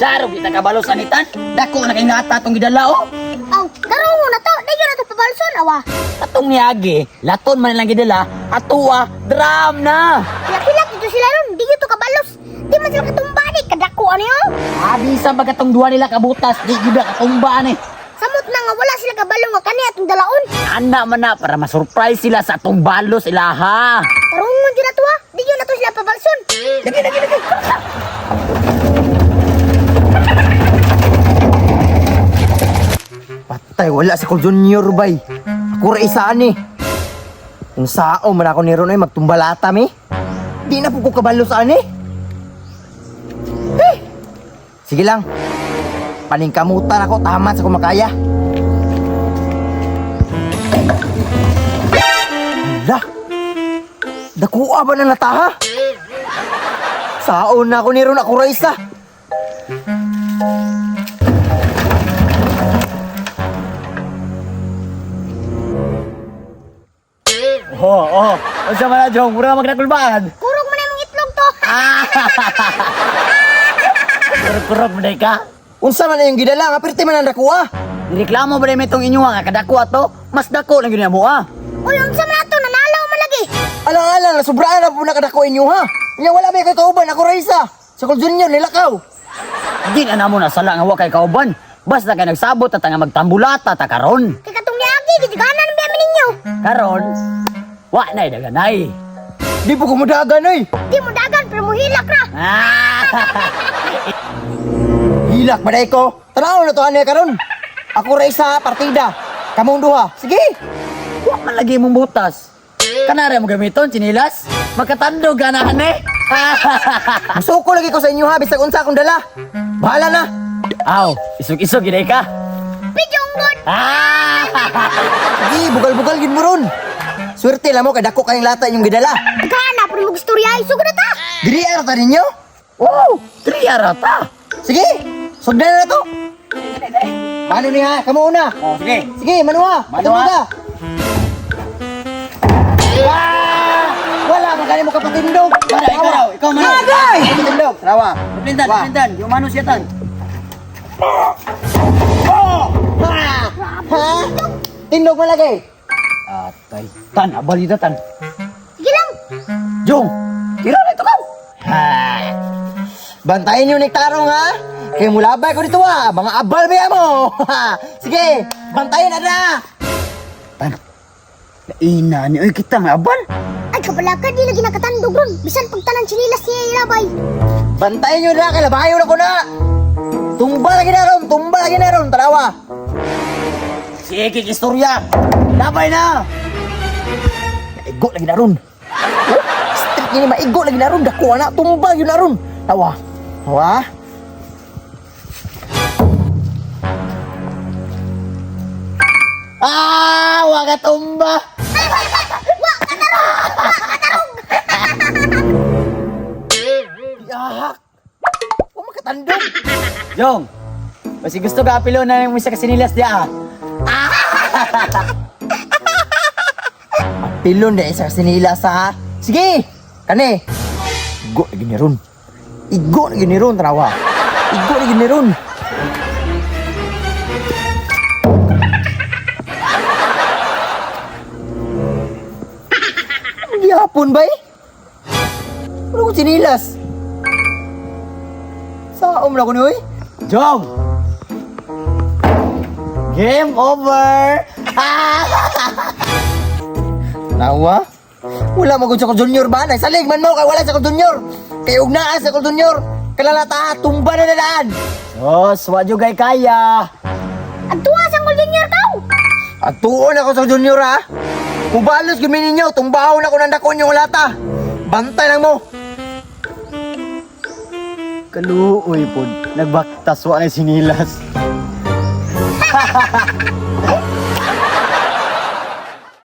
Klaro kita kabalo sa nitan. Dako na kay lata tong gidala oh. Aw, tarungo na to. Dayon na to pabalson awa. Atong niagi, laton man lang gidala, atua drum na. Hilak-hilak dito sila ron. Di yun to kabalos. Di man sila katumba ni. Kadako ano yun? Abisan pag atong duha nila kabutas, di gyud na katumba ni. Samot na nga wala sila kabalo nga kani atong dalaon. Ana man na para ma-surprise sila sa atong balos ilaha. Tarungon yun na to ha. Di yun na to sila pabalson. Lagi lagi lagi. Patay, wala si Col Junior bay. Ako ra isa ani. Kung sao man ako ni Ron ay magtumbalata mi. Di na po ko kabalo sa ani. Eh! Sige lang. Paningkamutan ako tama sa kumakaya. Hala! Dakuha ba ng lataha? Saon na ako ni Ron, ako ra isa. Oh, oh. Unsa man na jong, mura magnakulbaan. Kurog man na imong itlog to. Kurog-kurog man ka. Unsa man na yung gidala nga pirti man ang dakuha. Nireklamo ba rin itong inyo nga kadako ato? Mas dako lang yun mo ah. Uy, unsa man na to? Nanalaw man lagi. Alang-alang, nasubraan na po nakadako inyo ha. Nya wala may kay kauban, ako ra isa. Sa Col Junior, nilakaw. Di na namo nasala nga wa kay kauban. Basta kay nagsabot at nga magtambulata ta karon. Kay katong niagi, gidiganan biya mi ninyo. Karon, wa na daganay. Di po kumudagan oy. Di mo dagan pero muhilak ra. Ah! Hilak ba ko? Tanaw na to ani karon. Ako ra isa partida. Kamong duha. Sige. Wa man lagi mong butas. Kanara mo gamiton chinilas? Makatandog ka na ane. Musuko lagi ko sa inyo ha bisag unsa akong dala. Bahala na. Aw, isog-isog gid ka. Pijonggon. Ah! Sige, bugal-bugal gid mo ron. Swerte lang mo kay dako kayong lata inyong gidala. Gana pero mo istorya ay sugod na ta. Diri ara ta ninyo. Oh, 3 arata. Sige. Sugdan na to. Mano ni ha, kamo una. Oh, sige. Sige, manuha. Mano, Mano ha? Wah! Wala man kani mo kapatindog. Wala, ikaw daw, ikaw mano. Agay! Kapatindog, rawa. Plintan, Wa. plintan. Yung mano siya tan. Ha? Ha? Tindog man lagi. Atay, tan abalita tan. Sige lang. Jong, tira na ito ka. Ha. Bantayan niyo ni Tarong ha. Kay mulabay ko dito ha. Mga abal ba mo? Sige, bantayan na na. Tan. Ina ni oy kita nga abal. Ay kabalaka di lagi nakatandog ron. Bisan pagtanan chinilas niya ilabay. Bantayan niyo na kay labayo na ko na. Tumba lagi na ron, tumba lagi na ron, tarawa. Sige, istorya. Labay na. Maigo lagi na ron. Oh, street ni maigo lagi na ron, dako na tumba yun na ron. Tawa. Tawa. Ah, wa ka tumba. Yahak. Wa makatandog. Jong, basi gusto ka apilo na yung isa ka sinilas diya. ah. Pilon na isa sinila sa Sige. Kani. Igo lagi ni ron. Igo lagi ni ron, tarawa. Igo lagi ni ron. Gihapon ba eh? Ano ko sinilas? Saom na ko ni oy. Jong! Game over! Ah! Nawa? Wala mo sa Junior ba? Nagsalig man mo kay wala sa Junior. Kay ugnaan sa Junior. Kalalata, tumba na nalaan. Sos, wa jugay kaya. Agtuwa sa Angkol Junior kaw. At tuon ako sa Junior ha. Mubalos gud mi ninyo, tumbahon ako ng dakon yung lata. Bantay lang mo. Kaluoy pod, nagbaktas wa na sinilas.